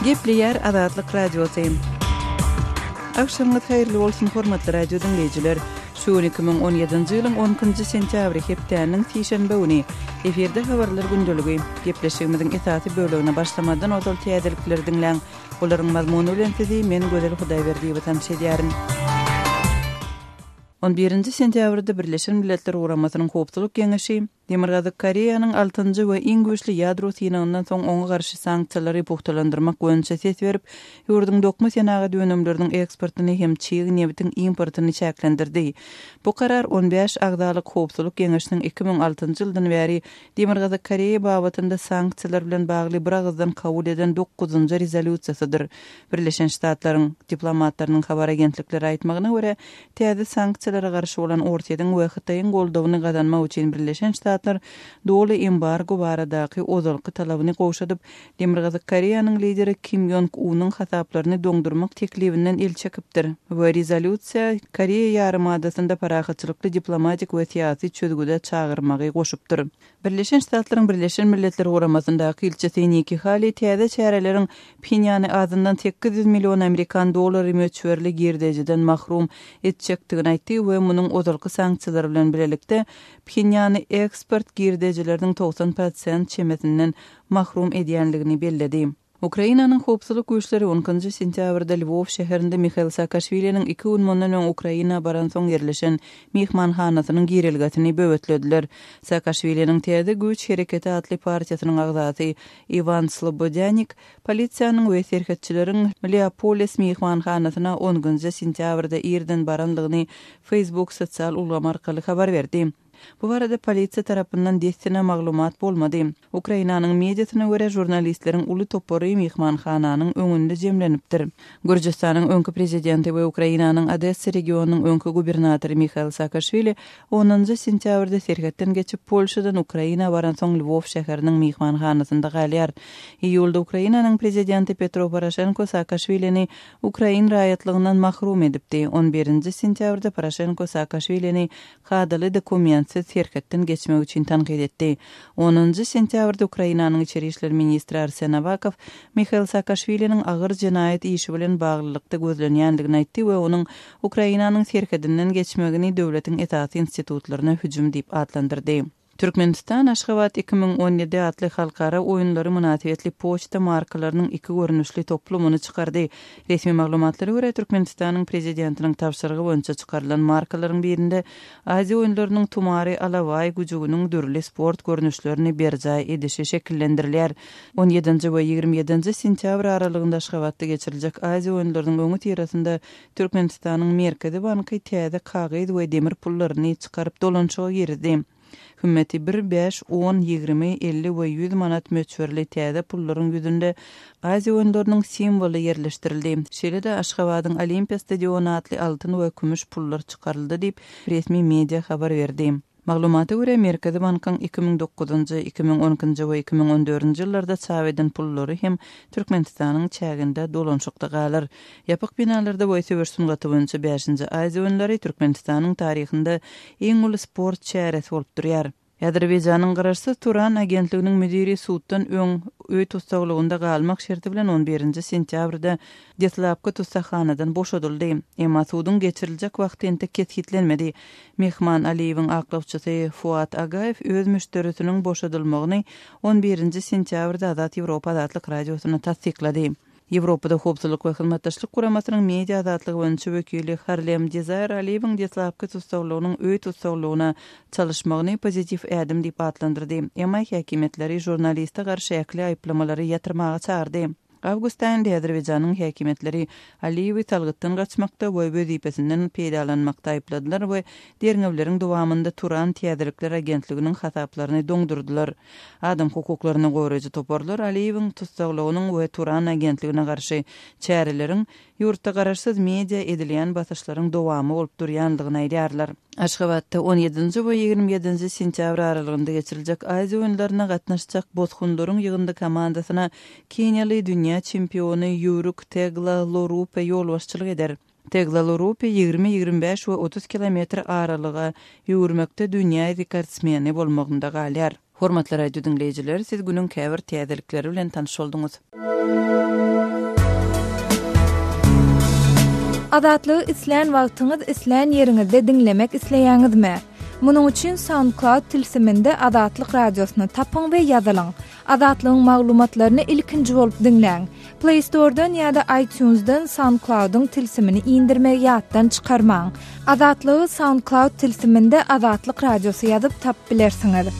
Gepleýär Azatlyk Radiosy. Agşamyňyz haýyrly bolsun, hormatly radio diňleýjiler! Şu gün 2017-nji ýylyň on ikinji sentýabry, hepdäniň sişenbe güni. Efirde Habarlar gündeligi. Gepleşigimiziň esasy bölegine başlamazdan ozal täzelikleri diňläň. Olaryň mazmuny bilen sizi men Gözel Hudaýberdiýewa tanyş edýärin. On birinji sentýabrda Birleşen Milletler Guramasynyň Howpsuzlyk Geňeşi Demirgazyk Koreýanyň altynjy we iň güýçli ýadro synagyndan soň oňa garşy sanksiýalary pugtalandyrmak boýunça ses berip, ýurduň dokma senagat önümleriniň eksportyny hem çig nebitiň importyny çäklendirdi. Bu karar on bäş agzalyk Howpsuzlyk Geňeşiniň 2006-njy ýyldan bäri Demirgazyk Koreýa babatynda sanksiýalar bilen bagly biragyzdan kabul eden dokuzynjy rezolýusiýasydyr. Birleşen Ştatlaryň diplomatlarynyň habar agentliklere aýtmagyna görä, täze sanksiýalara garşy bolan Orsýetiň we Hytaýyň goldawyny gazanmak üçin Birleşen Ştatlar doly embargo baradaky ozalky talabyny gowşadyp, Demirgazyk Koreýanyň lideri Kim Ýong Unyň hasaplaryny doňdurmak teklibinden el çekipdir we rezolýusiýa Koreýa ýarymadasynda parahatçylykly diplomatik we syýasy çözgüde çagyrmagy goşupdyr. Birleşen Ştatlaryň Birleşen Milletler Guramasyndaky ilçisi Nikki Hali täze çäreleriň Phenýany azyndan 800 million amerikan dollary möçberli girdejiden mahrum etjekdigini aýtdy we munuň ozalky sanksiýalar bilen bilelikde Phenýany eksport girdejileriniň 90 prosent çemesinden mahrum edýänligini belledi. Ukrainanyň howpsuzlyk güýçleri on ikinji sentýabrda Lwow şäherinde Mihail Saakaşwiliniň iki gün mundan öň Ukraina baransoň ýerleşen myhmanhanasynyň girelgesini böwetlediler. Saakaşwiliniň Täze güýç hereketi atly partiýasynyň agzasy Iwan Slobodýanik polisiýanyň we serhetçileriň Leopolis myhmanhanasyna on ikinji sentýabrda irden baranlygyny Facebook sosial ulgamy arkaly habar berdi. Bu barada polisiýa tarapyndan dessine maglumat bolmady. Ukrainanyň mediasyna görä, žurnalistleriň uly topary myhmanhananyň öňünde jemlenipdir. Gürjüstanyň öňki prezidenti we Ukrainanyň Odessa regionynyň öňki gubernatory Mihail Saakaşwili onunjy sentýabrda serhetden geçip, Polşadan Ukraina baransoň Lwow şäheriniň myhmanhanasynda galýar. Iýulda Ukrainanyň prezidenti Petro Poroşenko Saakaşwilini ukrain raýatlygyndan mahrum edipdi. On birinji sentýabrda Poroşenko Saakaşwilini kadaly dokumentsiz serhetden geçmek üçin tankyt etdi. Onunjy sentýabrda Ukrainanyň içeri işler ministri Arsen Awakow Mihail Saakaşwiliniň agyr jenaýat işi bilen baglylykda gözlenýändigini aýtdy we onuň Ukrainanyň serhedinden geçmegini döwletiň esasy institutlaryna hüjüm diýip atlandyrdy. Türkmenistan Aşgabat 2017 atly halkara oýunlary mynasybetli poçta markalarynyň iki görnüşli toplumyny çykardy. Resmi maglumatlara görä, Türkmenistanyň Prezidentiniň tabşyrygy boýunça çykarylan markalaryň birinde Aziýa oýunlarynyň tumary alabaý güjüginiň dürli sport görnüşlerini berjaý edişi şekillendirilýär. On ýedinji we 27-nji sentýabr aralygynda Aşgabatda geçiriljek Aziýa oýunlarynyň öňüsyrasynda Türkmenistanyň Merkezi banky täze kagyz we demir pullaryny çykaryp dolanyşyga girizdi. Hümmeti bir, bäş, on, 20, 50 we 100 manat möçberli täze pullaryň ýüzünde Aziýa oýunlarynyň simwoly ýerleşdirildi. Şeýle-de Aşgabadyň Olimpiýa stadiony atly altyn we kümüş pullar çykaryldy diýip, resmi media habar berdi. Maglumata görä, Merkezi bankyň 2009-njy, 2012-nji we 2014-nji ýyllarda çap eden pullary hem Türkmenistanyň çäginde dolanyşykda galar. Ýapyk binalarda we söweş sungaty boýunça bäşinji Aziýa oýunlary Türkmenistanyň taryhynda iň uly sport çäresi bolup durýar. Azerbaýjanyň garaşsyz Turan agentliginiň müdiri suddan öň öý tussaglygynda galmak şerti bilen on birinji sentýabrda deslapky tussaghanadan boşadyldy. Emma suduň geçiriljek wagty entek kesgitlenmedi. Mehman Aliýewiň aklawçysy Fuat Agaýew öz müşderisiniň boşadylmagyny on birinji sentýabrda Azat Ýewropa Azatlyk Radiosyna tassyklady. Ýewropada Howpsuzlyk we Hyzmatdaşlyk Guramasynyň media azatlygy boýunça wekili Harlem Dezaýr Aliýewiň deslapky tussaglygynyň öý tussaglygyna çalyşmagyny pozitiw ädim diýip atlandyrdy, emma häkimiýetleri žurnaliste garşy ähli aýyplamalary ýatyrmaga çagyrdy. Awgust aýynda Azerbaýjanyň häkimiýetleri Aliýewi salgytdan gaçmakda we wezipesinden peýdalanmakda aýypladylar we derňewleriň dowamynda Turan täzelikler agentliginiň hasaplaryny doňdurdylar. Adam hukuklaryny goraýjy toparlar Aliýewiň tussaglygynyň we Turan agentligine garşy çäreleriň ýurtda garaşsyz media edilýän basyşlaryň dowamy bolup durýandygyny aýdýarlar. Aşgabatda on ýedinji we 27-nji sentýabr aralygynda geçiriljek Aziýa oýunlaryna gatnaşjak bosgunlaryň ýygyndy komandasyna keniýaly dünýä çempiony ýüwrük Tegla Lorupe ýolbaşçylyk eder. Tegla Lorupe 20, 25 we 30 kilometr aralyga ýüwürmekde dünýä rekordsmeni bolmagynda galýar. Hormatly radio diňleýjiler, siz günüň käbir täzelikleri bilen tanyş bolduňyz. Azatlygy islän wagtyňyz, islän ýeriňizde diňlemek isleýäňizmi? Munuň üçin SoundCloud tilsiminde Azatlyk Radiosyny tapyň we ýazylyň. Azatlygyň maglumatlaryny ilkinji bolup diňläň. Play Store-dan ýa-da iTunes-dan SoundCloud-yň tilsimini indirmegi ýatdan çykarmaň. Azatlygy SoundCloud tilsiminde Azatlyk Radiosy ýazyp tapyp bilersiňiz.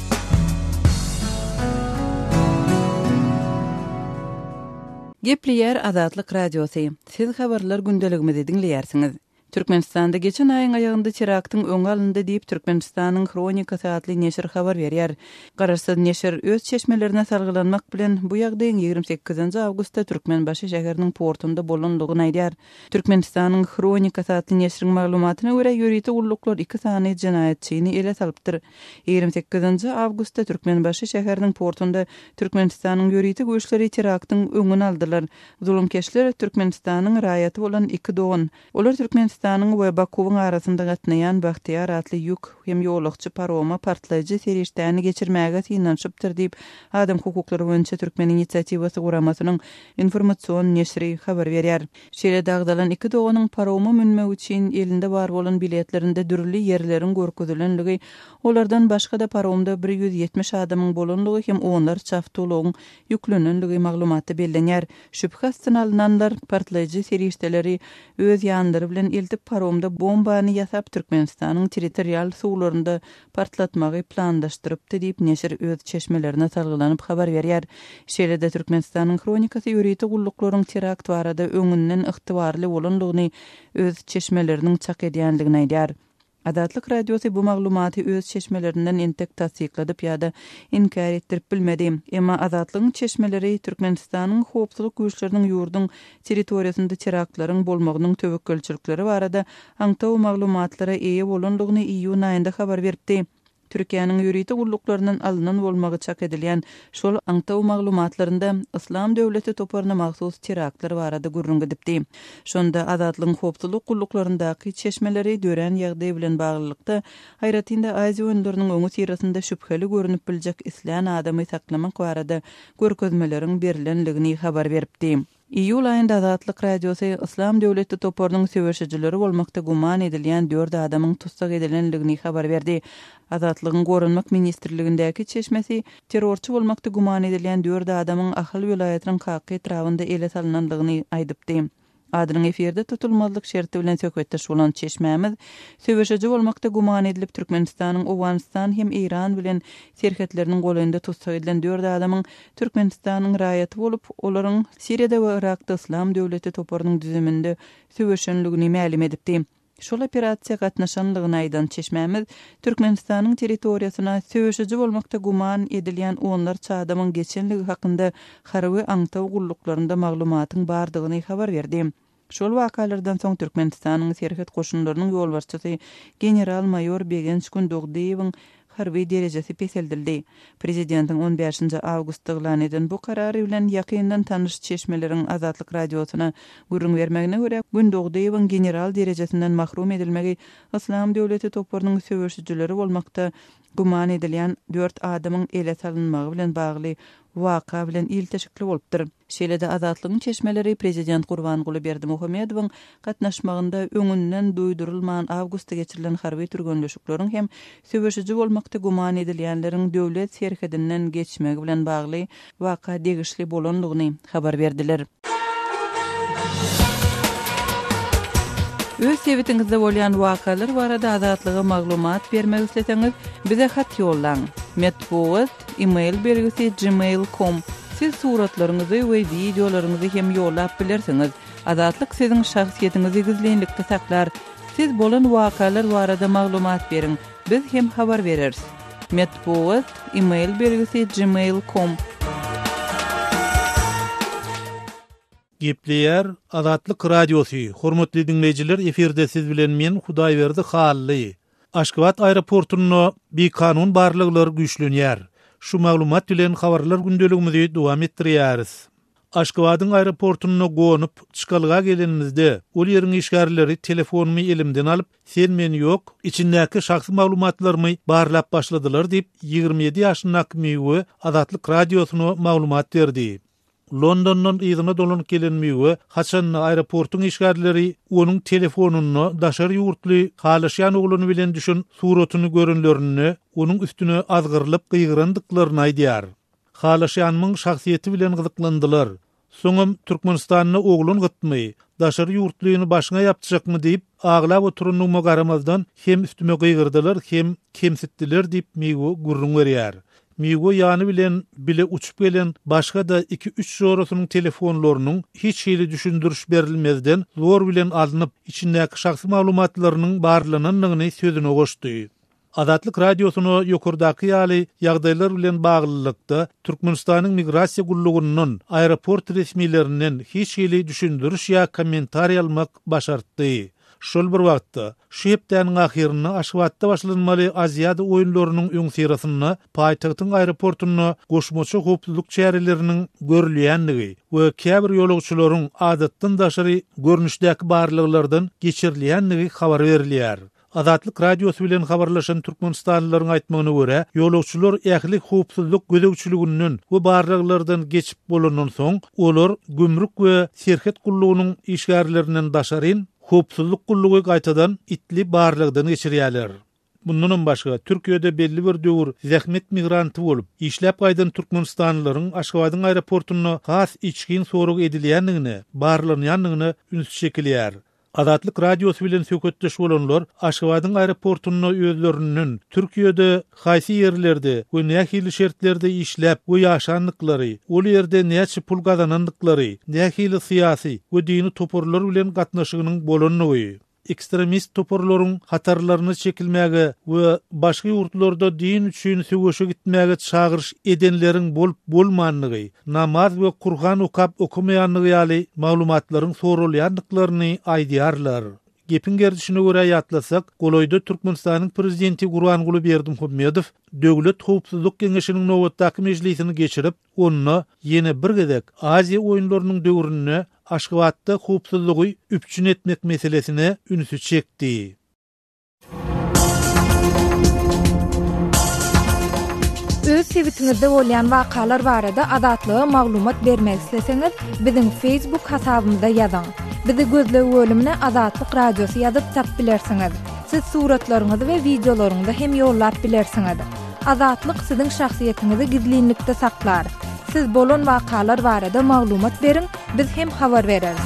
Gepleýär Azatlyk Radiosy, Siz habarlar gündeligimizi diňleýärsiňiz. Türkmenistanda geçen aýyň aýagynda teraktyň öňi alyndy diýip, Türkmenistanyň Hronikasy atly neşir habar berýär. Garaşsyz neşir öz çeşmelerine salgylanmak bilen, bu ýagdaýyň 28 awgustda Türkmenbaşy şäheriniň portunda bolandygyny aýdýar. Türkmenistanyň Hronikasy atly neşiriň maglumatyna görä, ýörite gulluklar iki sany jenaýatçyny ele salypdyr. 28 awgustda Türkmenbaşy şäheriniň portunda Türkmenistanyň ýörite güýçleri teraktyň öňüni aldylar. Zulumkeşler Türkmenistanyň raýaty bolan iki dogan. Olar Türkmenistanyň we Bakuwyň arasynda gatnaýan Bagtyýar atly ýük hem ýolagçy paroma partlaýjy serişdäni geçirmäge synanyşypdyr diýip, Adam hukuklary boýunça Türkmen inisiatiwasy guramasynyň informasion neşiri habar berýär. Şeýle-de agzalan iki doganyň paroma münmek üçin elinde bar bolan biletlerinde dürli ýerleriň görkezilenligi, olardan başga-da paromda 170 adamyň bolanlygy hem onlarça awtoulagyň ýüklenenligi maglumatda bellenýär. Şübhe astyna alnanlar partlaýjy serişdeleri öz ýanlary bilen eltip paromda bombany ýasap Türkmenistanyň territorial suwlarynda partlatmagy planlaşdyrypdy diýip neşir öz çeşmelerine salgylanyp habar berýär. Şeýle-de Türkmenistanyň Hronikasy ýörite gulluklaryň terakt barada öňünden ygtybarly bolandygyny öz çeşmeleriniň çak edýändigini aýdýar. Azatlyk Radiosy bu maglumaty öz çeşmelerinden entek tassykladyp ýa-da inkär etdirip bilmedi. Emma Azatlygyň çeşmeleri Türkmenistanyň howpsuzlyk güýçleriniň ýurduň territoriýasynda teraktlaryň bolmagynyň töwekgelçilikleri barada aňtaw maglumatlara eýe bolandygyny iýun aýynda habar beripdi. Türkiýäniň ýörite gulluklaryndan alnan bolmagy çak edilýän şol aňtaw maglumatlarynda Yslam döwleti toparyna mahsus teraktlar barada gürrüň gidipdi. Şonda Azatlygyň howpsuzlyk gulluklaryndaky çeşmeleri dörän ýagdaý bilen baglylykda, aýratyn-da Aziýa oýunlarynyň öňüsyrasynda şübheli görnüp biljek islän adamy saklamak barada görkezmeleriň berlendigini habar beripdi. Iýul aýynda Azatlyk Radiosy Yslam döwleti toparynyň söweşijileri bolmakda güman edilýän dört adamyň tussag edilendigini habar berdi. Azatlygyň Goranmak ministrligindäki çeşmesi terrorçy bolmakda güman edilýän dört adamyň Ahal welaýatynyň Kaka etrabynda ele salnandygyny aýdypdy. Adynyň efirde tutulmazlyk şerti bilen söhbetdeş bolan çeşmämiz, söweşiji bolmakda güman edilip Türkmenistanyň Owganystan hem Eýran bilen serhetleriniň golaýynda tussag edilen dört adamyň Türkmenistanyň raýaty bolup, olaryň Siriýada we Yrakda Yslam döwleti toparynyň düzüminde söweşenligini mälim edipdi. Şol operasiýa gatnaşanlygyny aýdan çeşmämiz, Türkmenistanyň territoriýasyna söweşiji bolmakda güman edilýän onlarça adamyň geçenligi hakynda harby aňtaw gulluklarynda maglumatyň bardygyny habar berdi. Şol wakalardan soň Türkmenistanyň Serhet goşunlarynyň ýolbaşçysy general-maýor Begenç Gündogdyýewiň harby derejesi peseldildi. Prezidentiň on bäşinji awgustda yglan eden bu karary bilen ýakyndan tanyş çeşmeleriň Azatlyk Radiosyna gürrüň bermegine görä, Gündogdyýewiň general derejesinden mahrum edilmegi Yslam döwleti toparynyň söweşijileri bolmakda güman edilýän dört adamyň ele salynmagy bilen bagly waka bilen ilteşikli bolupdyr. Şeýle-de Azatlygyň çeşmeleri prezident Gurbanguly Berdimuhamedowyň gatnaşmagynda öňünden duýdurylman awgustda geçirilen harby türgenleşikleriň hem söweşiji bolmakda güman edilýänleriň döwlet serhedinden geçmegi bilen bagly waka degişli bolandygyny habar berdiler. Öz sebitiňizde bolýan wakalar barada Azatlyga maglumat bermek isleseňiz, bize hat ýollaň. Metbugat, e-mail belgisi gmail com. Siz suratlaryňyzy we wideolaryňyzy hem ýollap bilersiňiz. Azatlyk siziň şahsyýetiňizi gizlinlikde saklar. Siz bolan wakalar barada maglumat beriň, biz hem habar bereris. Metbugat, e-mail belgisi gmail com. Gepleýär Azatlyk Radiosy, Hormatly diňleýjiler efirde siz bilen men Hudaýberdi Hally. Aşgabat aeroportunda bikanun barlaglar güýçlenýär. Şu maglumat bilen habarlar gündeligimizi dowam etdirýäris. Aşgabadyň aeroportunda gonup, çykalga gelenimizde, ol ýeriň işgärleri telefonymy elimden alyp, sen-men ýok, içindäki şahsy maglumatlarymy barlap başladylar diýip, 27 ýaşyndaky Miwe Azatlyk Radiosyna maglumat berdi. Londondan yzyna dolanyp gelen Miwe, haçanda aeroportuň işgärleri onuň telefonynda daşary ýurtly halaşýan oglany bilen düşen suratyny görenlerinde, onuň üstüne azgyrylyp gygyrandyklaryny aýdýar. Halaşýanymyň şahsyýeti bilen gyzyklandylar. Soňam Türkmenistanda oglan gytmy, daşary ýurtlyny başyňa ýapjakmy diýip, aglap oturandygyma garamazdan hem üstüme gygyrdylar, hem kemsitdiler diýip Miwe gürrüň berýär. Miwe ýany bilen bile uçup gelen başga-da iki-üç jorasynyň telefonlarynyň hiç hili düşündiriş berilmezden zor bilen alnyp, içindäki şahsy maglumatlarynyň barlanandygyny sözüne goşdy. Azatlyk Radiosyna ýokardaky ýaly ýagdaýlar bilen baglylykda, Türkmenistanyň Migrasiýa gullugyndan, aeroport resmilerinden hiç hili düşündiriş ýa kommentariý almak başartdy. Şol bir wagtda, şu hepdäniň ahyrynda Aşgabatda başlanmaly Aziada oýunlarynyň öňüsyrasynda paýtagtyň aeroportunda goşmaça howpsuzlyk çäreleriniň görülýändigi we käbir ýolagçylaryň adatdan daşary görnüşdäki barlaglardan geçirilýändigi habar berilýär. Azatlyk Radiosy bilen habarlaşan türkmenistanlylaryň aýtmagyna görä, ýolagçylar ähli howpsuzlyk gözegçiliginden we barlaglardan geçip bolandan soň, olar gümrük we serhet gullugynyň işgärlerinden daşaryn, howpsuzlyk gullugy gaýtadan itli barlagdan geçirýärler. Mundanam başga, Türkiýede belli bir döwür zähmet migranty bolup, işläp gaýdan türkmenistanlylaryň Aşgabadyň aeroportunda has içgin sorag edilýändigine, barlanýandygyna üns çekilýär. Azatlyk Radiosy bilen söhbetdeş bolanlar Aşgabadyň aeroportunda özlerinden Türkiýede haýsy ýerlerde we nähili şertlerde işläp we ýaşandyklary, ol ýerde näçe pul gazanandyklary, nähili syýasy we dini toparlar bilen gatnaşygynyň bolandygy, ekstremist toparlaryň hatarlaryna çekilmäge we başga ýurtlarda din üçin söweşe gitmäge çagyryş edenleriň bolup-bolmandygy, namaz we Kurhan okap okamaýandygy ýaly maglumatlaryň soralýandyklaryny aýdýarlar. Gepiň gerdişine görä ýatlasak, golaýda Türkmenistanyň Prezidenti Gurbanguly Berdimuhamedow Döwlet howpsuzlyk geňeşiniň nobatdaky mejlisini geçirip, onda ýene bir gezek Aziýa oýunlarynyň döwründe Aşgabatda howpsuzlygy üpjün etmek meselesine ünsi çekdi. Öz sebitiňizde bolýan wakalar barada Azatlyga maglumat bermek isleseňiz, biziň Facebook hasabymyza ýazyň. Bizi gözleg bölümine Azatlyk Radiosy ýazyp tap bilersiňiz. Siz suratlaryňyzy we wideolaryňyzy hem ýollap bilersiňiz. Azatlyk siziň şahsyýetiňizi gizlinlikde saklar. Siz bolan wakalar barada maglumat beriň, biz hem habar bereris.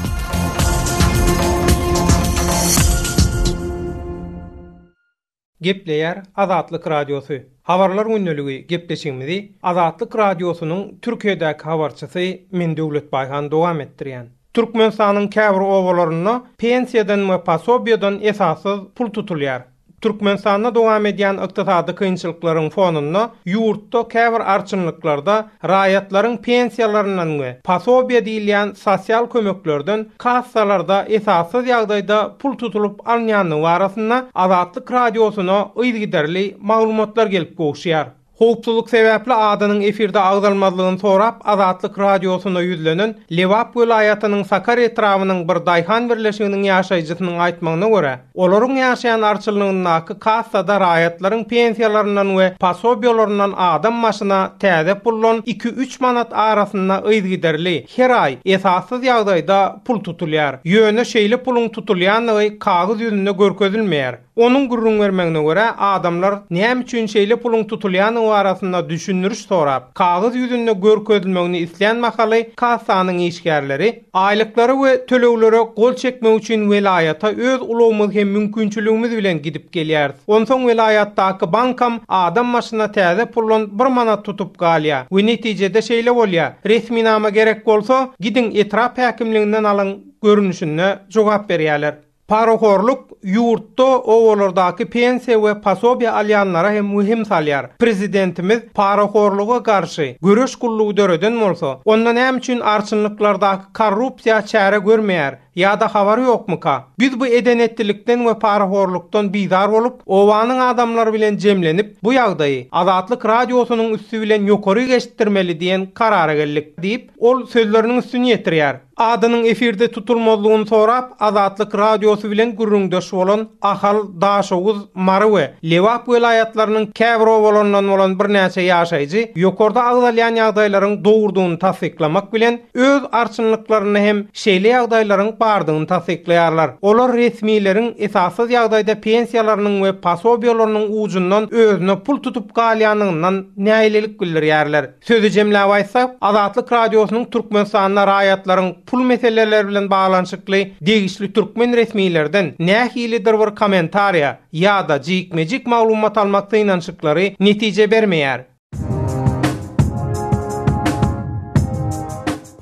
Gepleýär Azatlyk Radiosy. Habarlar gündeligi gepleşigimizi Azatlyk Radiosynyň Türkiýedäki habarçysy men Döwlet Baýhan dowam etdirýän. Türkmenistanyň käbir obalarynda pensiýadan we posobiýadan esassyz pul tutulýar. Türkmenistanda dowam edýän ykdysady kynçylyklaryň fonunda ýurtda käbir arçynlyklarda raýatlaryň pensiýalaryndan we posobiýa diýilýän sosial kömeklerden kassalarda esassyz ýagdaýda pul tutulyp alynýandygy barasynda Azatlyk Radiosyna yzygiderli maglumatlar gelip gowuşýar. Howpsuzlyk sebäpli adynyň efirde agzalmazlygyny sorap Azatlyk Radiosyna ýüzlenen Lebap welaýatynyň Sakar etrabynyň bir daýhan birleşiginiň ýaşaýjysynyň aýtmagyna görä, olaryň ýaşaýan arçynlygyndaky kassada raýatlaryň pensiýalaryndan we posobiýalaryndan adam başyna täze puldan iki-üç manat arasynda yzygiderli, her aý, esassyz ýagdaýda pul tutulýar. Ýöne şeýle puluň tutulýandygy kagyz ýüzünde görkezilmeýär. Onuň gürrüň bermegine görä, adamlar näme üçin şeýle puluň tutulýandygy barasynda düşündiriş sorap, kagyz ýüzünde görkezilmegini islän mahaly kassanyň işgärleri, Aýlyklara we töleglere gol çekmek üçin welaýata öz ulagymyz hem mümkinçiligimiz bilen gidip gelýäris. Onsoň welaýatdaky bankam adam başyna täze puldan bir manat tutup galýar we netijede şeýle bolýar, resminama gerek bolsa, gidiň etrap häkimliginden alyň görnüşinde jogap berýärler. Parahorluk ýurtda obalardaky pensiýa we posobiýa alýanlara hem wehim salýar. Prezidentimiz parahorluga garşy göreş gullugy döreden bolsa, onda näme üçin arçynlyklardaky korrupsiýa çäre görmeýär? Ýa-da habary ýokmuka? Biz bu eden-etdilikden we parahorlukdan bizar bolup, obanyň adamlary bilen jemlenip, bu ýagdaýy Azatlyk Radiosynyň üsti bilen ýokaryk eşitdirmeli diýen karara geldik diýip, ol sözleriniň üstüni ýetirýär. Adynyň efirde tutulmazlygyny sorap, Azatlyk Radiosy bilen gürrüňdeş bolan Ahal, Daşoguz, Mary we Lebap welaýatlarynyň käbir obalaryndan bolan birnäçe ýaşaýjy ýokarda agzalýan ýagdaýlaryň dogrudygyny tassyklamak bilen, öz arçynlyklarynda hem şeýle ýagdaýlaryň bardygyny tassyklaýarlar. Olar resmileriň esassyz ýagdaýda pensiýalarynyň we posobiýalarynyň ujundan özüne pul tutup galýandygyndan nägilelik bildirýärler. Sözi jemläp aýtsak, Azatlyk Radiosynyň Türkmenistanda raýatlaryň pul meseleleri bilen baglanyşykly degişli türkmen resmilerden nähilidir bir kommentariýa ýa-da jikme-jik maglumat almak synanyşyklary netije bermeýär.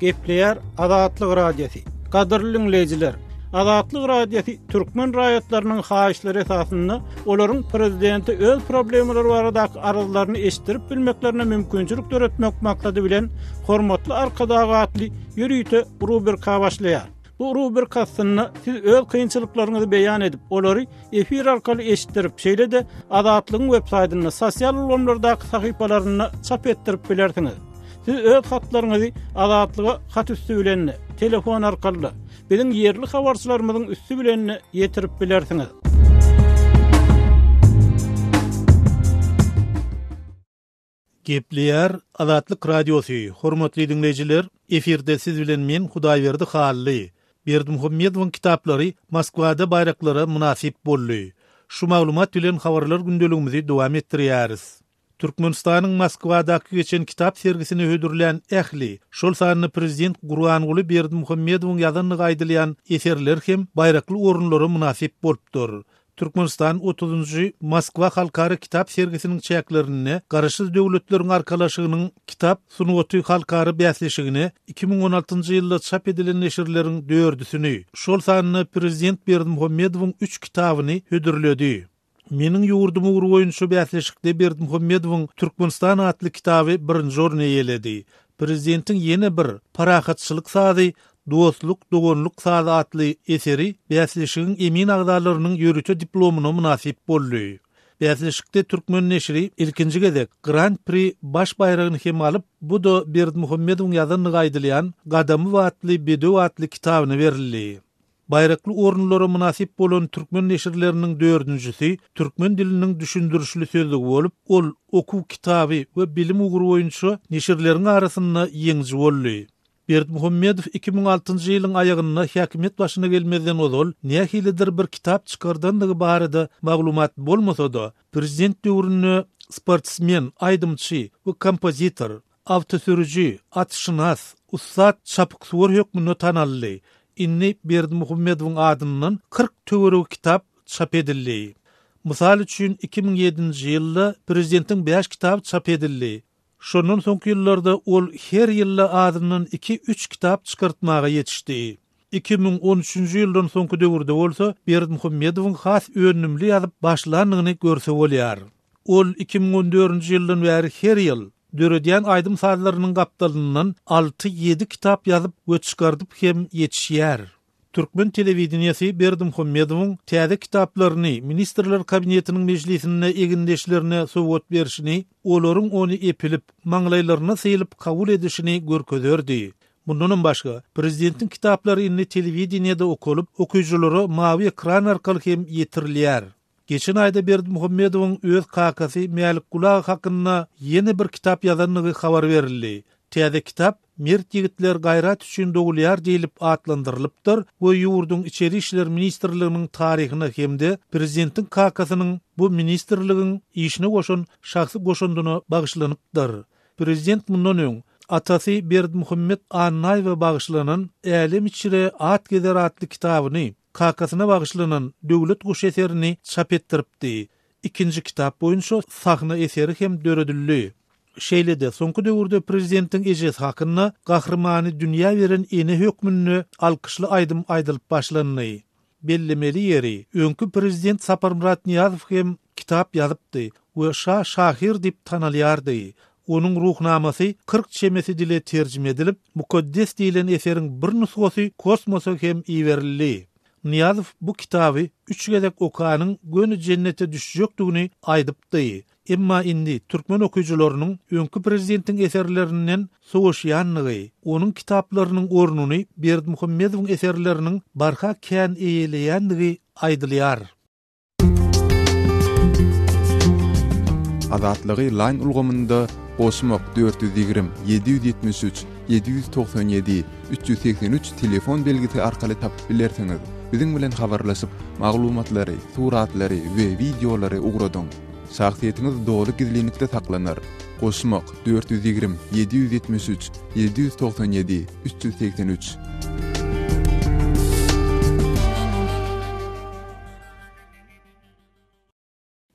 Gepleýär Azatlyk Radiosy. Gadyrly diňleýjiler! Azatlyk Radiosy türkmen raýatlarynyň haýyşlary esasynda olaryň prezidente öz problemalary baradaky arzlaryny eşitdirip bilmeklerine mümkinçilik döretmek maksady bilen Hormatly Arkadag atly ýörite rubrika başlaýar. Bu rubrika astynda siz öz kynçylyklaryňyzy beýan edip, olary efir arkaly eşitdirip, şeýle-de Azatlygyň web saýtynda, sosial ulgamlardaky sahypalarynda çap etdirip bilersiňiz. Siz öz hatlaryňyzy Azatlyga hat üsti bilen-de, telefon arkaly-da, biziň ýerli habarçylarymyzyň üsti bilen-de ýetirip bilersiňiz. Gepleýär Azatlyk Radiosy, Hormatly diňleýjiler, efirde siz bilen men Hudaýberdi Hally. Berdimuhamedowyň kitaplary Moskwada baýraklara mynasyp boldy. Şu maglumat bilen habarlar gündeligimizi dowam etdirýäris. Türkmenistanyň Moskwadaky geçen kitap sergisine hödürlän ähli, şol sanda prezident Gurbanguly Berdimuhamedowyň ýazandygy aýdylýan eserler hem baýrakly orunlara mynasyp bolupdyr. Türkmenistan otuzynjy Moskwa halkara kitap sergisiniň çäklerinde Garaşsyz Döwletleriň Arkalaşygynyň kitap sungaty halkara bäsleşigine 2016-njy ýylda çap edilen neşirleriň dördüsini, şol sanda prezident Berdimuhamedowyň üç kitabyny hödürledi. Meniň ýurdum ugry boýunça bäsleşikde Berdimuhamedowyň Türkmenistan atly kitaby birinji orny eýeledi. Prezidentiň ýene bir Parahatçylyk sazy, dostluk, doganlyk sazy atly eseri bäsleşigiň emin agzalarynyň ýörite diplomyna mynasyp boldy. Bäsleşikde türkmen neşiri ilkinji gezek Gran-pri baş baýragyny hem alyp, bu-da Berdimuhamedowyň ýazandygy aýdylýan Gadamy batly bedew atly kitabyna berildi. Baýrakly orunlara mynasyp bolan türkmen neşirleriniň dördünjisi Türkmen diliniň düşündirişli sözlügi bolup, ol okuw kitaby we bilim ugry boýunça neşirleriň arasynda ýeňiji boldy. Berdimuhamedow 2006-njy ýylyň aýagynda häkimiýet başyna gelmezden ozal nähilidir bir kitap çykardandygy barada maglumat bolmasa-da, prezident döwründe sportsmen, aýdymçy we kompozitor, Awtosürüji, atşynas, ussat çapyksuwar hökmünde tanaldy. Indi Berdimuhamedowyň adyndan 40 töweregi kitap çap edildi. Mysal üçin, 2007-nji ýylda prezidentiň bäş kitaby çap edildi. Şondan soňky ýyllarda ol her ýylda azyndan iki-üç kitap çykartmaga ýetişdi. 2013-nji ýyldan soňky döwürde bolsa Berdimuhamedowyň has önümli ýazyp başlandygyny görse bolýar. Ol 2014-nji ýyldan bäri her ýyl, döredýän aýdym-sazlarynyň gapdalyndan alty-ýedi kitap ýazyp we çykardyp hem ýetişýär. Türkmen telewideniýesi Berdimuhamedowyň täze kitaplaryny Ministrler Kabinetiniň mejlisinde egindeşlerine sowgat berşini, olaryň ony epilip, maňlaýlaryna sylyp kabul edişini görkezerdi. Mundanam başga, prezidentiň kitaplary indi telewideniýede okalyp, okyjylara mawy ekran arkaly hem ýetirilýär. Geçen aýda Berdimuhamedowyň öz kakasy Mälikguly aga hakynda ýene bir kitap ýazandygy habar berildi. Täze kitap Mert ýigitler gaýrat üçin dogulýar diýlip atlandyrylypdyr we ýurduň Içeri işler ministrliginiň taryhyna hem-de prezidentiň kakasynyň bu ministrligiň işine goşan şahsy goşandyna bagyşlanypdyr. Prezident mundan öň, atasy Berdimuhamet Annaýewe bagyşlanan Älem içre at gezer atly kitabyny kakasyna bagyşlanan Döwlet guşy eserini çap etdiripdi. Ikinji kitap boýunça sahna eseri hem döredildi. Şeýle-de, soňky döwürde prezidentiň ejesi hakynda Gahrymany dünýä beren ene hökmünde alkyşly aýdym aýdylyp başlandy. Bellemeli ýeri, öňki prezident Saparmyrat Nyýazow hem kitap ýazypdy we şa şahyr diýip tanalýardy. Onuň Ruhnamasy 40 çemesi dile terjime edilip, Mukaddes diýlen eseriň bir nusgasy kosmosa hem iberildi. Nyýazow bu kitaby üç gezek okanyň göni jennete düşjekdigini aýdypdy. Emma indi türkmen okyjylarynyň öňki prezidentiň eserlerinden sowaşýandygy, onuň kitaplarynyň ornuny Berdimuhamedowyň eserleriniň barha kän eýeleýändigi aýdylýar. Azatlygy Line ulgamynda goşmak 420 773 797 383 telefon belgisi arkaly tapyp bilersiňiz. Biziň bilen habarlaşyp, maglumatlary, suratlary we wideolary ugradyň. Şahsyýetiňiz doly gizlinlikde saklanar. Goşmak, 420 773 797 383.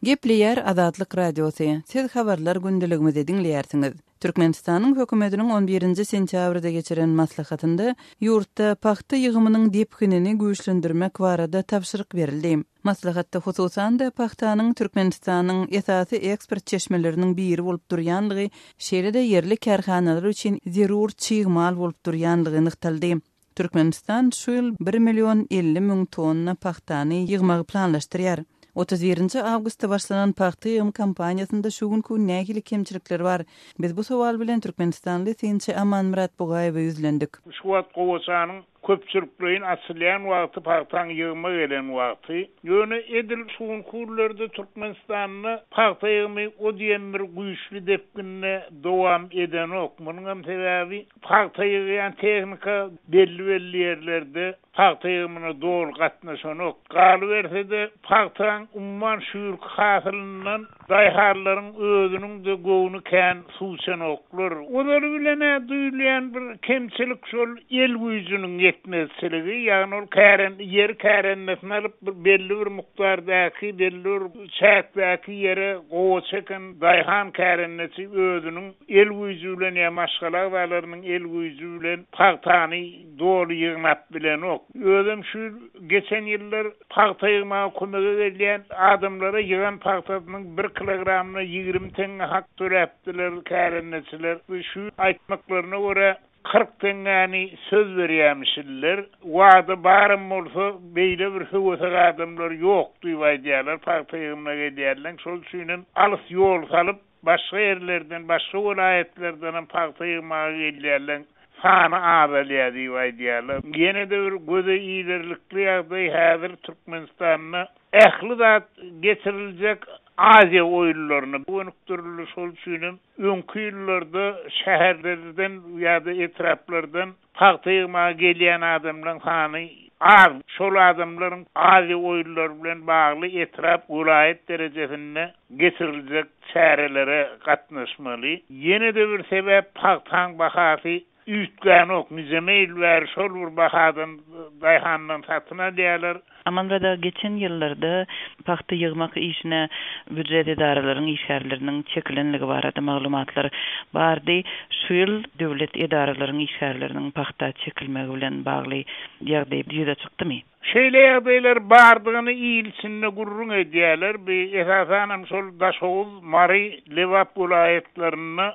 Gepleýär Azatlyk Radiosy, Siz Habarlar gündeligimizi diňleýärsiňiz. Türkmenistanyň hökümetiniň on birinji sentýabrda geçiren maslahatynda ýurtda pagta ýygymynyň depginini güýçlendirmek barada tabşyryk berildi. Maslahatda hususan-da, pagtanyň Türkmenistanyň esasy eksport çeşmeleriniň biri bolup durýanlygy, şeýle-de ýerli kärhanalar üçin zerur çig mal bolup durýanlygy nygtaldy. Türkmenistan şu ýyl bir million 50 müň tonna pagtany ýygmagy planlaşdyrýar. 31-nji awgustda başlanan pagta ýygym kampaniýasynda şu günki gün nähili kemçilikler bar? Biz bu sowal bilen türkmenistanly synçy Amanmyrat Bugaýewe ýüzlendik. Şu wagt gowaçanyň köpçülikleýin açylýan wagty, pagtaň ýygyma gelen wagty. Ýöne edil şu günki günlerde Türkmenistanda pagta ýygymy o diýen bir güýçli depginde dowam edenok. Munuňam sebäbi Pagta ýygýan tehnika belli-belli ýerlerde pagta ýygymyna doly gatnaşanok. Galyberse-de, pagtaň umuman şu ýylky hasylyndan daýhanlaryň özüniň-de göwni kän suw içenoklar. Ozaly bilen-ä duýulýan bir kemçilik şol el güýjüniň ýetmezçiligi, ýagny ol kären ýeri kärendesine alyp bir belli bir mukdardaky, belli bir çäkdäki ýere gowaça eken daýhan kärendeçi özüniň el güýji bilen ýa maşgala agzalarynyň el güýji bilen pagtany doly ýygnap bilenok. Özem şu ýyl geçen ýyllar pagta ýygmaga kömege gelýän adamlara ýygan pagtasynyň bir kilogramyna 20 teňňe hak töläpdiler kärendeçiler. Şu ýyl aýtmaklaryna görä 40 teňňäni söz berýämişinler. Wada baram bolsa beýle bir höwesek adamlar ýok diýip aýdýarlar pagta ýygymyna gelýänleň. Şol üçinem alys ýol salyp Başga ýerlerden, başga welaýatlardanam pagta ýygmaga gelýänleň sany azalýar diýip aýdýarlar. Ýene-de bir göze ilerlikli ýagdaý häzir Türkmenistanda ähli zat geçiriljek Aziýa oýunlaryna gönükdirildi. Şol üçinem öňki ýyllarda şäherlerden ýa-da etraplardan Pagta ýygmaga gelýän adamlaryň sany az. Şol adamlaryň Aziýa oýunlary bilen bagly etrap, welaýat derejesinde geçiriljek çärelere gatnaşmaly. Ýene-de bir sebäp pagtaň bahasy üýtgänok. Nijeme ýyl bäri şol bir bahadan daýhandan satyn alýarlar. Amanmyrat aga, geçen ýyllarda pagta ýygmak işine býujet edaralaryň işgärleriniň çekilenligi barada maglumatlar bardy. Şu ýyl döwlet edaralaryň işgärleriniň pagta çekilmegi bilen bagly ýagdaý ýüze çykdymy? Şeýle ýagdaýlar bardygyny il içinde gürrüň edýärler. Bu esasanam şol Daşoguz, Mary, Lebap welaýatlarynda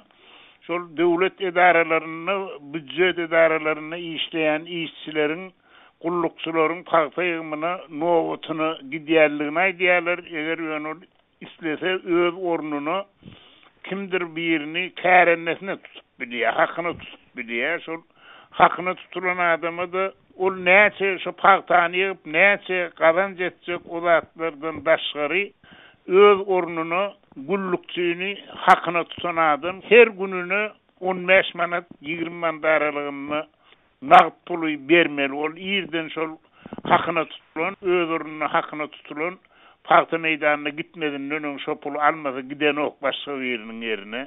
şol döwlet edaralarynda, býujet edaralarynda işleýän işçileriň gullukçylaryň pagta ýygymyna nobatyna gidýänligini aýdýarlar, eger ýöne ol islese öz ornuna kimdir birini kärendesine tutup bilýär, hakyna tutup bilýär. Şol hakyna tutulan adama-da ol näçe şo pagtany ýygyp näçe gazanç etjek o zatlardan daşgary öz ornuna gullukçyny hakyna tutan adam her gününe on bäş manat, 20 manat aralygynda nagt puly bermeli. Ol irden şol hakyna tutulan, öz ornuna hakyna tutulan pagta meýdanyna gitmezinden öň şo puly almasa gidenok başga biriniň ýerine.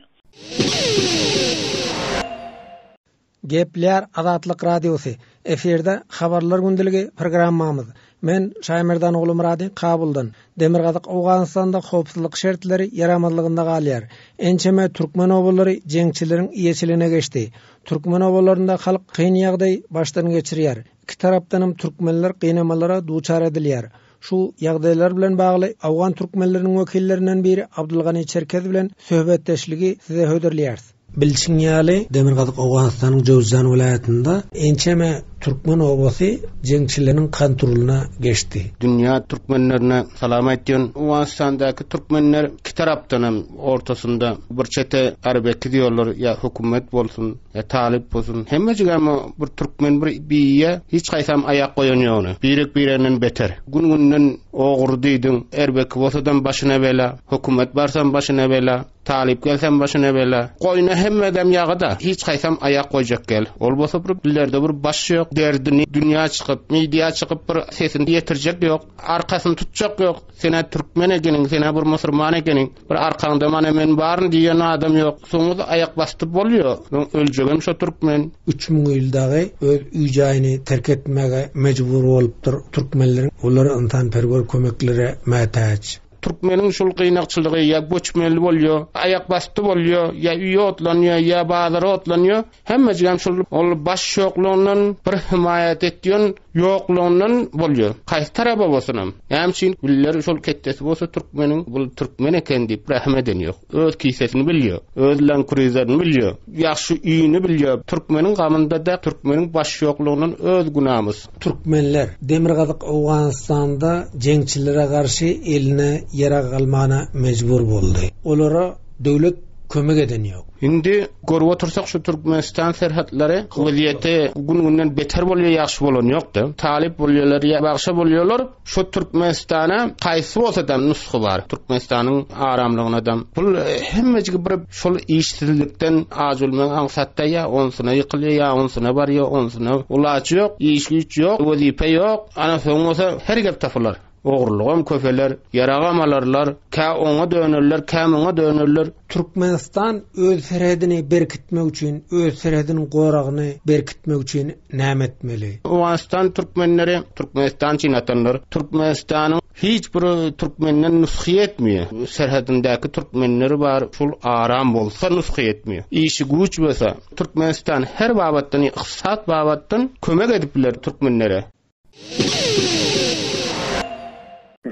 Gepleýär Azatlyk Radiosy, efirde Habarlar gündeligi programmamyz. Men Şaýmerdan Ogulmyrady Kabuldan. Demirgazyk Owganystanda howpsuzlyk şertleri ýaramazlygynda galýar. Ençeme türkmen obalary jeňçileriň eýeçiligine geçdi. Türkmen obalarynda halk kyn ýagdaý başdan geçirýär. Iki tarapdanam türkmenler gynamalara duçar edilýär. Şu ýagdaýlar bilen bagly owgan türkmenleriniň wekillerinden biri Abdulgani Çerkez bilen söhbetdeşligi size hödürleýäris. Bilşiň ýaly, Demirgazyk Owganystanyň Jöwüzjan welaýatynda ençeme türkmen obasy jeňçileriniň kontrolyna geçdi. Dünýä türkmenlerine salam aýtýan. Owganystandaky türkmenler iki tarapdanam ortasynda bir çete garybekiz ýollar ýa hökümet bolsun ýa talyp bolsun hemmejigem bir türkmen bir biýe hiç haýsam aýak goýan ýogny birek bireginden beter gün günden ogry diýdiň erbeki bolsadam başyna bela hökümet barsam başyna bela Talyp gelsem başyna bela. Goýna hemmedem ýagyda, hiç haýsam aýak goýjak gel. Ol bolsa bir illerde bir baş ýok, derdini dünýä çykyp, media çykyp bir sesini ýetirjek ýok, arkasyny tutjak ýok. Senä türkmen ekeniň, senä bir musurman ekeniň, bir arkaňda mana men baryn diýen adam ýok. Soňuzy aýak basdy bolýa. Soň öljegem şo türkmen. 3000 ýyl dagy öz öý-jaýyny terk etmäge mejbur bolupdyr türkmenleriň. Olar ynsanperwer kömeklere mätäç. Türkmeniň şul gynakçylygy ýa göçmeli bolýa, aýak basdy bolýa, ýa öýi otlanýa, ýa bazary otlanýa, hemmejigem şul ol baş ýoklugyndan, bir himaýat etýän ýoklugyndan bolýa. Haýsy taraba bolsunam. Näme üçin iller şol ketdesi bolsa türkmeniň bul türkmen eken diýip rähm eden ýok. Öz kisesini bilýä, öz lankurizlerini bilýä, ýagşy öýüni bilýä. Türkmeniň gamynda-da türkmeniň baş ýoklugyndan öz günamyz. Türkmenler Demirgazyk Owganystanda jeňçilere garşy eline ýarag almana mejbur boldy. Olara döwlet kömek eden ýok. Indi görüp otursak şu Türkmenistan serhetlary wezýeti gün günden beter bolýar ýagşy bolany ýokda. Talyp bolýarlar ýa bagşa bolýarlar şu Türkmenistana haýsy bolsada nusgy bar Türkmenistanyň aramlygynadam. Bul hemmejigi bir Şol işsizlikden aç ölmek aňsatda ýa onsyna ýykylýa ýa onsyna barýa onsyna ulaç ýok, iş-güýç ýok, wezipe ýok, ana soň bolsa her gep tapylar. Ogrulygam köpeler, ýaragam alarlar, kä oňa dönerler, kä muňa dönerler. Türkmenistan öz serhedini berkitmek üçin, öz serhediniň goragyny berkitmek üçin näme etmeli? Owganystan türkmenleri Türkmenistan üçin atanlar. Türkmenistanyň Hiç bir türkmenden nusgy ýetmeýär. Serhedindäki türkmenleri bar, şol aram bolsa nusgy ýetmeýär. Işi güýç bolsa, Türkmenistan her babatdan, ykdysat babatdan kömek edip biler türkmenlere.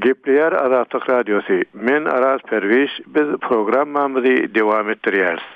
Gepleýär Azatlyk Radiosy, Men Araz Perwiş, biz programmamyzy dowam etdirýäris.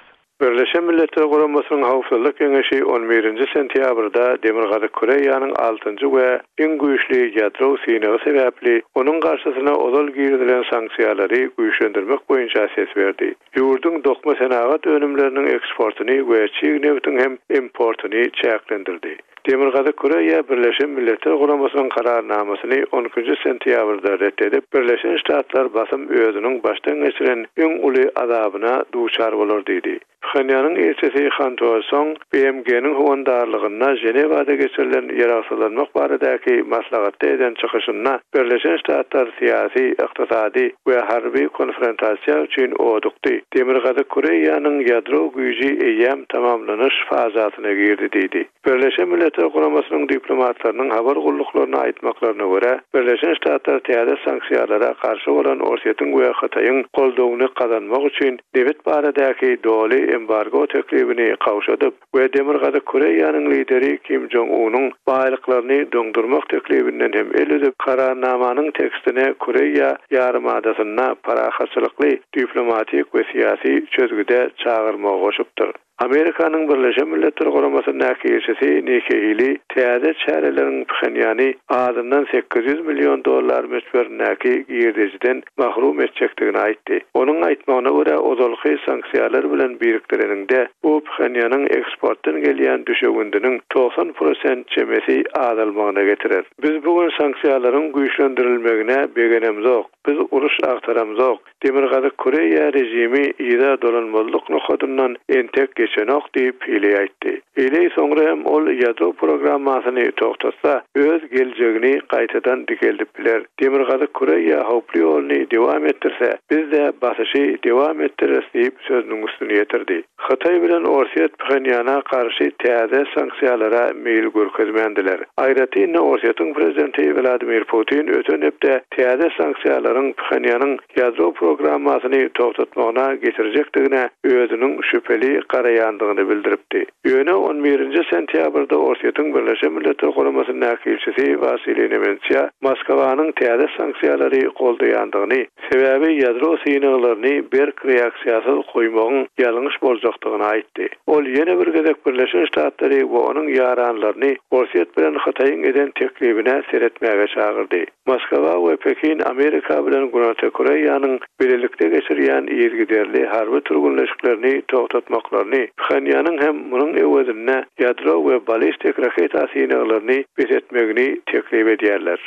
Birleşen Milletler Guramasynyň Howpsuzlyk Geňeşi on birinji sentýabrda Demirgazyk Koreýanyň altynjy we iň güýçli ýadro synagy sebäpli onuň garşysyna ozal girizilen sanksiýalary güýçlendirmek boýunça ses berdi. Ýurduň dokma senagat önümleriniň eksportyny we çig nebtiň hem importyny çäklendirdi. Demirgazyk Koreýa Birleşen Milletler Guramasynyň Kararnamasyny on ikinji sentýabrda ret edip, Birleşen Ştatlar basym özüniň başdan geçiren iň uly azabyna duçar bolar diýdi. Phenýanyň ilçisi Han To Song BMG-niň howandarlygynda Ženewada geçirilen ýaragsyzlanmak baradaky maslahatda eden çykyşynda Birleşen Ştatlar syýasy, ykdysady we harby konfrontasiýa üçin odukdy, Demirgazyk Koreýanyň ýadro güýji eýýäm tamamlanyş fazasyna girdi diýdi. Birleşen Milletler Guramasynyň diplomatlarynyň habar gulluklaryna aýtmaklaryna görä, Birleşen Ştatlar täze sanksiýalara garşy bolan Orsýetiň we Hytaýyň goldawyny gazanmak üçin nebit baradaky doly embargo teklibini gowşadyp we Demirgazyk Koreýanyň lideri Kim Jong Unyň baýlyklaryny doňdurmak teklibinden hem el üzüp, Kararnamanyň tekstine Koreýa ýarymadasynda parahatçylykly diplomatik we syýasy çözgüde çagyrmagy goşupdyr. Amerikanyň Birleşen Milletler Guramasyndaky ilçisi Nikki Heýli täze çäreleriň Phenýany azyndan 800 million dollar möçberindäki girdejiden mahrum etjekdigini aýtdy. Onuň aýtmagyna görä, ozalky sanksiýalar bilen birikdireniňde, bu Phenýanyň eksportdan gelýän düşewündiniň 90 prosent çemesi azalmagyna getirer. Biz bu gün sanksiýalaryň güýçlendirilmegine begenemzok, biz uruş agtaramzok, Demirgazyk Koreýa režimi yza dolanmazlyk nokadyndan entek geçenok diýip, Hiliý aýtdy. Hiliý soňra hem ol ýadro programmasyny togtatsa, öz geljegini gaýtadan dikeldip biler. Demirgazyk Koreýa howply ýoluny dowam etdirse, biz-de basyşy dowam etdireris diýip, sözüniň üstüni ýetirdi. Hytaý bilen Orsýet Phenýana garşy täze sanksiýalara meýil görkezmändiler. Aýratyn-da Orsýetiň prezidenti Wladimir Putin öten hepde täze sanksiýalary. sanksiýalaryň Phenýanyň ýadro programmasyny togtatmagyna getirjekdigine özüniň şübheli garaýandygyny bildiripdi. Ýöne on birinji sentýabrda Orsýetiň Birleşen Milletler Guramasyndaky ilçisi Wasiliý Nemensiýa Moskwanyň täze sanksiýalary goldaýandygyny, sebäbi ýadro synaglaryny berk reaksiýasyz goýmagyň ýalňyş boljakdygyny aýtdy. Ol ýene bir gezek Birleşen Ştatlary we onuň ýaranlaryny Orsýet bilen Hytaýyň eden teklibine seretmäge çagyrdy. Moskwa we Pekin Amerika bilen Günorta Koreýanyň bilelikde geçirýän yzygiderli harby türgenleşiklerini togtatmaklaryny, Phenýanyň hem munuň öwezinde ýadro we ballistik raketa synaglaryny bes etmegini teklip edýärler.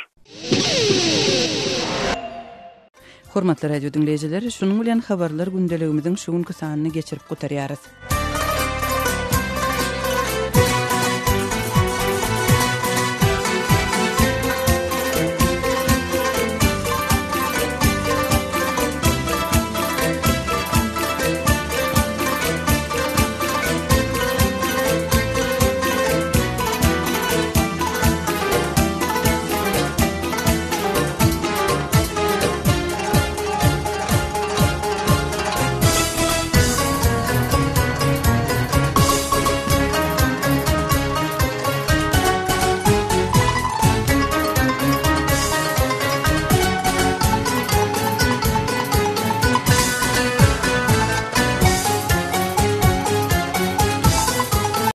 Hormatly radio diňleýjiler, şunuň bilen habarlar gündeligimiziň şu günki sanyny geçirip gutarýarys.